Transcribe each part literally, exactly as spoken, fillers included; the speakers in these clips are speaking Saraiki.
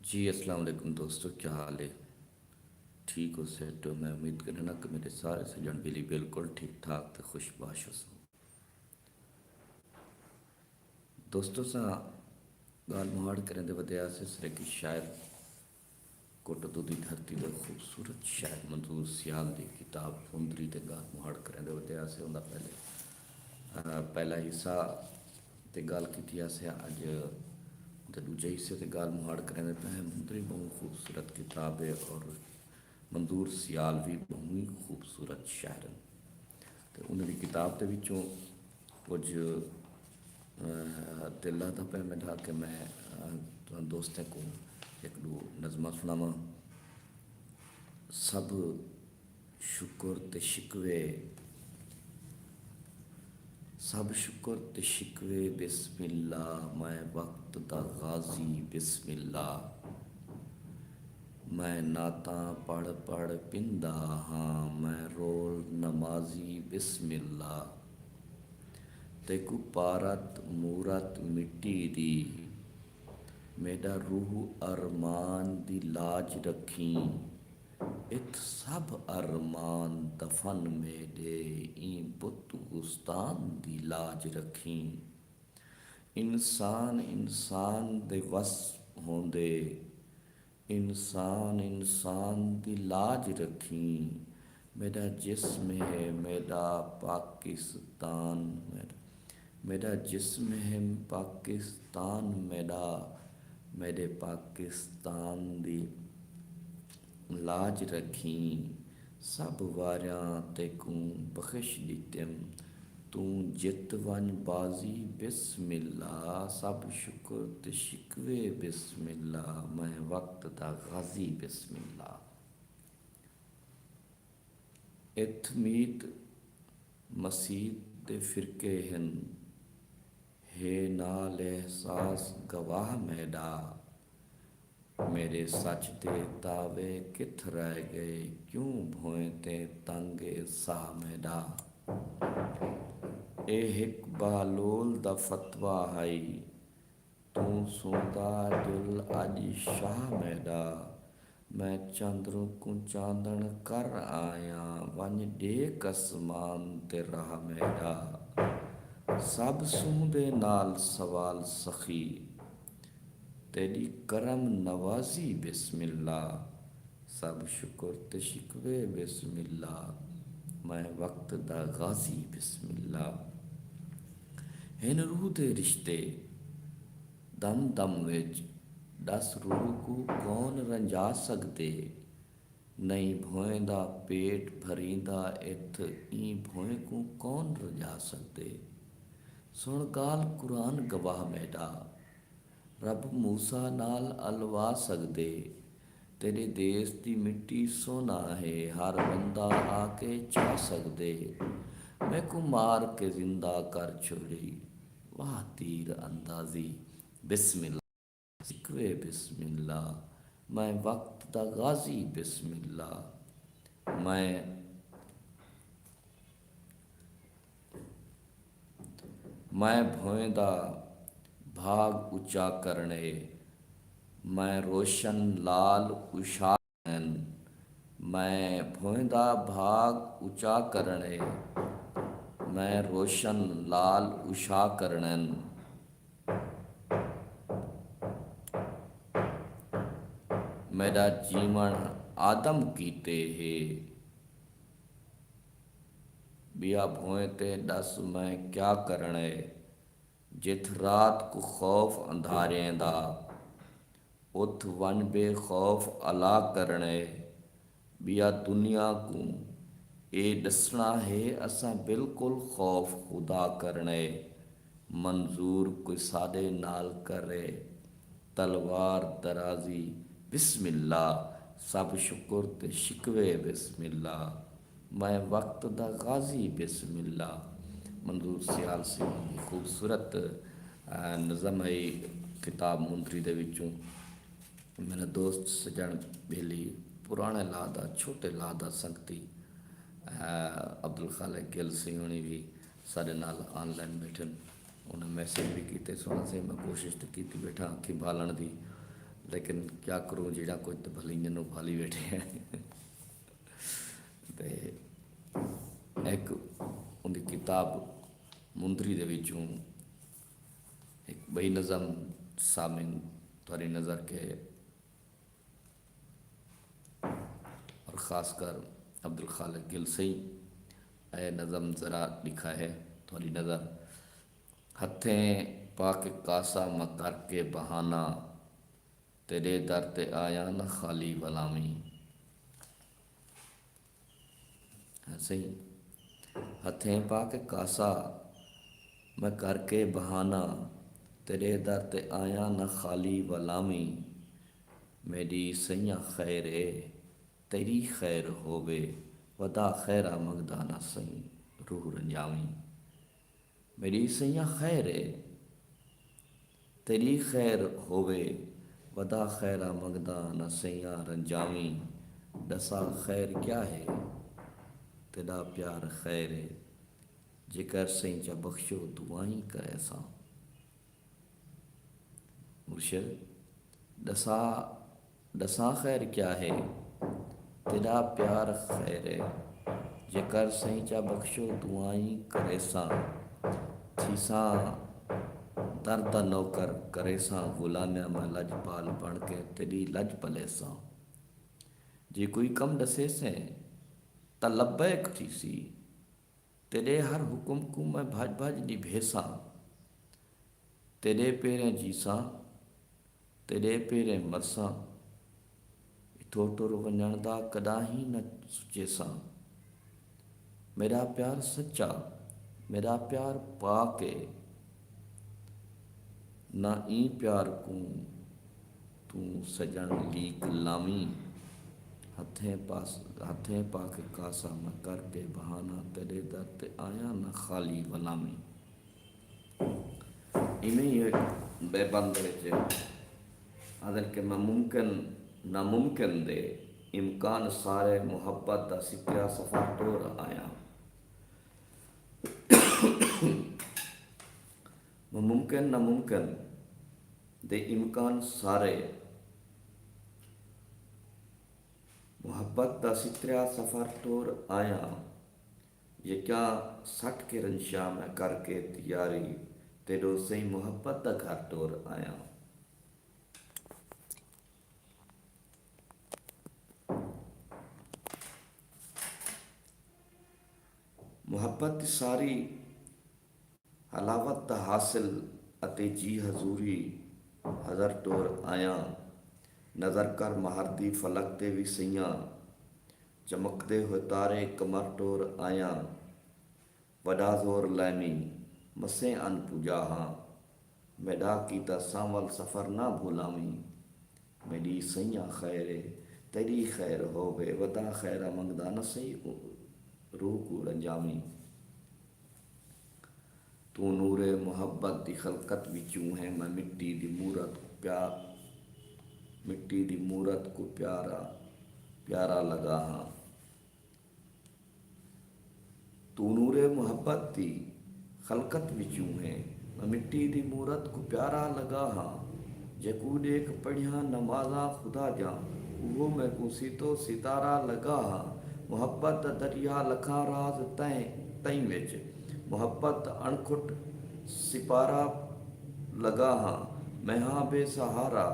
جی، السلام علیکم دوستو، کیا حال ہے؟ ٹھیک ہو، سیٹ ہو؟ میں امید کرنا کہ میرے سارے سجن بیلی بالکل ٹھیک ٹھاک تے خوش باش ہو سو۔ دوستو سا، گال مہاڑ کریں دے ودے آسے سرے کی شاعر کوٹدو دی دھرتی دے خوبصورت شاعر منظور سیال دی کتاب سندری تے گال مہاڑ کریں دے ودے آسے ہوندا پہلے، آ، پہلا حصہ تے گال کیتی آسے، اج تے دوجے حصے تے گال مہاڑ کریں دے پہ ہیں۔ مندری بہوں خوبصورت کتاب ہے اور منظور سیال بھی بہوں ہی خوبصورت شاعر ہیں۔ تے انہاں دی کتاب دے وچوں کجھ، آ، دل آہدا پئے میڈا کہ میں، آ، تہاں دوستیں کوں ہک ݙو نظماں سݨاواں۔ سب شکر تے شکوے، سب شکر تے شکوے بسم اللہ، میں وقت دا غازی بسم اللہ۔ میں نعتاں پڑھ پڑھ پیندا ہاں، میں رول نمازی بسم اللہ۔ تیکوں پارت مورت مٹی دی، میݙا روح ارمان دی لاج رکھیں۔ اتھ سب ارمان دفن میݙے، ایں بت غستان دی لاج رکھیں۔ انسان انسان دے وس ہوندے، انسان انسان دی لاج رکھیں۔ میݙا جسم ہے میݙا پاکستان، میݙا، میݙا جسم ہے پاکستان میݙا، میݙے پاکستان دی لاج رکھیں۔ سب واریاں تیکوں بخش ݙتم، توں جت ونڄ بازی بسم اللہ۔ سب شکر تے شکوے بسم اللہ، میں وقت دا غازی بسم اللہ۔ اتھ میت مسیت تے فرقے ہن، ہے نال احساس گواہ میݙا۔ میݙے سچ دے دعوے کتھ رہ ڳئے، کیوں بھوئیں تے تنگ اے ساہ میݙا۔ اے ہک بہلول دا فتویٰ ہئی، توں سݨدا دل اڄ شاہ میݙا۔ میں چندروں کوں چاندݨ کر آیاں، ونڄ ݙیکھ اسمان تے راہ میݙا۔ سب سوندے نال سوال سخی، تیݙی کرم نوازی بسم اللہ۔ سب شکر تے شکوے بسم اللہ، میں وقت دا غازی بسم اللہ۔ ہن روح دے رشتے دم دم وچ، ݙس روح کوں کون رنجا سڳدے؟ نئیں بھوئیں دا پیٹ بھریندا اتھ، ایں بھوئیں کوں کون رجا سڳدے؟ سݨ ڳالھ قرآن گواہ میݙا، رب موسیٰ نال الوا سڳدے۔ تیݙے دیس دی مٹی سونا ہے، ہر بندہ آ کے چا سڳدے۔ میکوں مار کے زندہ کر چھوڑی، واہ تیر اندازی بسم اللہ۔ شکوے بسم اللہ، میں وقت دا غازی بسم اللہ۔ میں، میں بھوئیں دا بھاڳ اچا کرݨے، میں روشن لال اشا کرݨن۔ میں بھوئیں دا بھاڳ اچا کرݨے، میں روشن لال اشا کرݨن۔ میݙا جیوݨ آدم کیتے ہے، ٻیا بھوئیں تے ݙس میں کیا کرݨے۔ جتھ رات کوں خوف اندھاریں دا، اتھ ونڄ بے خوف الا کرݨے۔ ٻیا دنیا کوں اے ݙسݨا ہے، اساں بالکل خوف خدا کرݨے۔ منظور کوئی ساݙے نال کرے، تلوار درازی بسم اللہ، سب شکر تے شکوے بسم اللہ۔ میں وقت دا غازی بسم اللہ۔ منظور سیال سئیں دی خوبصورت، آ، نظم ہئی کتاب مندری دے وچوں۔ میرا دوست سڄݨ ٻیلی پراݨے لا دا، چھوٹے لا دا سنگتی، آ، عبدالخالق گل سئیں ہوݨی وی ساݙے نال آن لائن ٻیٹھن۔ انہاں میسج وی کیتے، سوہݨا سئیں میں کوشش تے کیتی ٻیٹھاں اکھیں بھالݨ دی۔ لیکن کیا کروں، جیڑھا کجھ تے بھلینجن نوں بھالی ویٹھے ہیں۔ تے ایک ان دی کتاب مندری دے وچوں ایک بئی نظم سامن تھوڑی نظر کے، اور خاص کر عبدالخالق گل سئیں اے نظم ذرا لکھا ہے تھوڑی نظر۔ ہتھیں پا کے کاسا میں کر کے بہانہ، تیݙے در تے آیاں نہ خالی ولامی۔ ہاں سئیں، ہتھیں پا کے کاسا میں کر کے بہانہ، تیݙے در تے آیاں نہ خالی ولامی۔ میݙی سئیاں خیر اے، تیݙی خیر ہووے، ودا خیرا منگدا نہ سئیں روح رنجاویں۔ میݙی سئیاں خیر اے، تیݙی خیر ہووے، ودا خیرا منگدا نہ سئیاں رنجاویں۔ ݙسا خیر کیا ہے، تیݙا پیار خیر اے، جیکر سئیں چا بخشو دعائیں کریساں۔ مرشد، ݙسا ݙساں خیر کیا ہے، تیݙا پیار خیر ہے۔ جیکر سئیں چا بخشو دعائیں کریساں، تھیساں در دا نوکر کریساں غلامیاں میں لجپال بݨ کے تیݙی لج پلیساں۔ جے کوئی کم ݙسیسیں تاں لبیک تھیسی، تیݙے ہر حکم کوں میں بھڄ بھڄ نبھیساں۔ تیݙے پیریں جیساں، تیݙے پیریں مرساں، اتھوں ٹر ونڄݨ دا کݙاہیں نہ سچیساں۔ میݙا پیار سچا، میݙا پیار پاک اے، نہ ایں پیار کوں توں سڄݨ لیک لاویں۔ ہتھیں پاس ہتھیں پا کے کاسا میں کر کے بہانہ، تیݙے در تے آیاں نہ خالی ولاویں۔ ایویں ہی ہک ٻئے بند وچ آہدن کہ میں ممکن ناممکن دے امکان سارے محبت دا ستھرا سفر ٹور آیاں۔ میں ممکن ناممکن دے امکان سارے محبت دا ستھرا سفر ٹور آیاں۔ یکیاں سٹ کے رنشاں میں کر کے تیاری، تیݙو سئیں محبت دا گھر ٹور آیاں۔ محبت دی ساری حلاوت دا حاصل اتے جی حضوری حضر ٹور آیاں۔ نظر کر مہر دی فلک تے وی سئیاں، چمکدے ہوئے تارے قمر ٹور آیاں۔ وݙا زور لائمی، مسیں ان پڄا ہاں۔ میݙا کیتا سانول سفر نہ بھلاویں۔ میݙی سئیاں خیر اے، تیݙی خیر ہووے، ودا خیرا منگدا نہ سئیں روح کوں رنجاویں۔ توں نور محبت دی خلقت وچوں ہیں، میں مٹی دی مورت کوں پیا مٹی دی مورت کوں پیارا پیارا لڳا ہاں۔ توں نور محبت دی خلقت وچوں ہیں، میں مٹی دی مورت کوں پیارا لڳا ہاں۔ جیکوں ݙیکھ پڑھیاں نمازاں خدا دیاں، اوہو میکوں سیتو ستارا لڳا ہاں۔ محبت دا دریا لکھاں راز تئیں تئیں وچ، محبت اݨکھٹ سپارا لڳا ہاں۔ میں ہاں بے سہارا،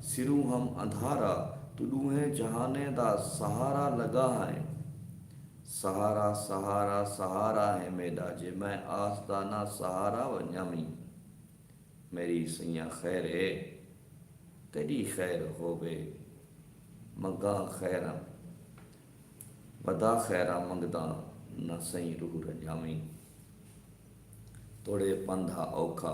سروں ہم اندھارا، توں ݙوہیں جہانیں دا سہارا لڳا ہیں۔ سہارا سہارا سہارا ہے میݙا، جے میں آس دا نہ سہارا ونڄاویں۔ میݙی سئیاں خیر اے، تیݙی خیر ہووے، منگاں خیراں، ودا خیراں منگداں نہ سئیں روح رنجاویں۔ توڑے پندھ ہا اوکھا،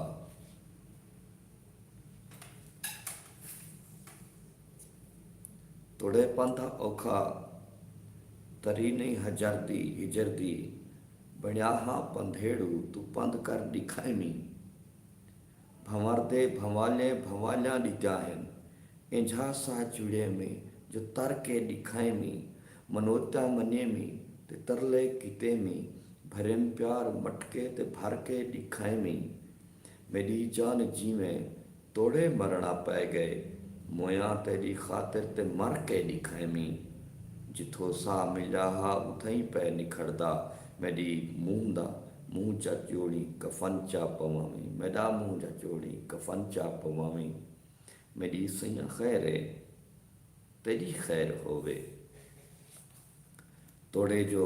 توڑے پندھ ہا اوکھا، تری نئیں ہجر دی ہجر دی، بݨیا ہاں پندھیڑو، توں پندھ کر ݙکھائیمی۔ بھنور دے بھنوالیں بھنوالیاں ݙتیاں ہن، اینجھا ساہ جڑیمی جو تر کے ݙکھائیمی۔ منوتیاں منیمی تے ترلے کیتیمی، بھریم پیار مٹکے تے بھر کے ݙکھائیمی۔ میݙی جان جیویں توڑے مرݨا پئے ڳئے، مویاں تیݙی خاطر تے مر کے ݙکھائیویں۔ جتھوں ساہ ملیا ہا اتھائیں پئے نکھڑدا۔ میݙی منہ دا منہ چا جوڑیں کفن چا پواویں۔ میݙا منہ چا جوڑیں کفن چا پواویں۔ میݙی سئیاں خیر اے تیݙی خیر ہووے۔ توڑے جو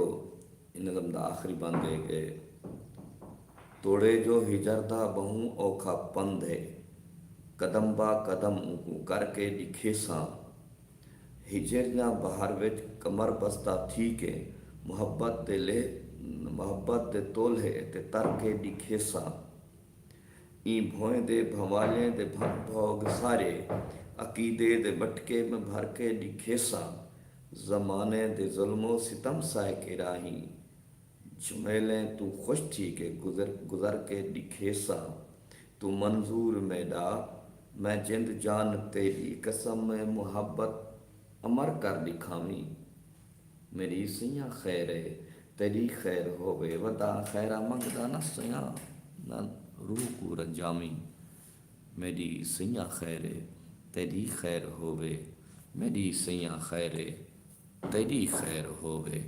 اے نظم دا آخری بند اے کہ توڑے جو ہجر دا ٻہوں اوکھا پندھ اے۔ قدم با قدم اونکوں کر کے ݙکھیساں۔ ہجر دیاں بہار وچ کمر بستہ تھی کے محبت دے لے محبت دے تولھے تے تر کے ݙکھیساں۔ ایں بھوئیں دے بھنوالیں دے بھنگ بھوگ سارے عقیدے دے مٹکے میں بھر کے ݙکھیساں۔ زمانے دے ظلم و ستم سہہ کے راہیں جھمیلیں توں خوش تھی کے گزر گزر کے ݙکھیساں۔ توں منظور میݙا میں جند جان تیݙی قسم اے محبت امر کر ݙکھاویں۔ میݙی سئیاں خیر اے تیݙی خیر ہووے۔ ودا خیراں منگدا نہ سئیاں نہ روح کوں رنجاویں۔ میݙی سئیاں خیر اے تیݙی خیر ہووے۔ میݙی سئیاں خیر اے تیݙی خیر ہووے۔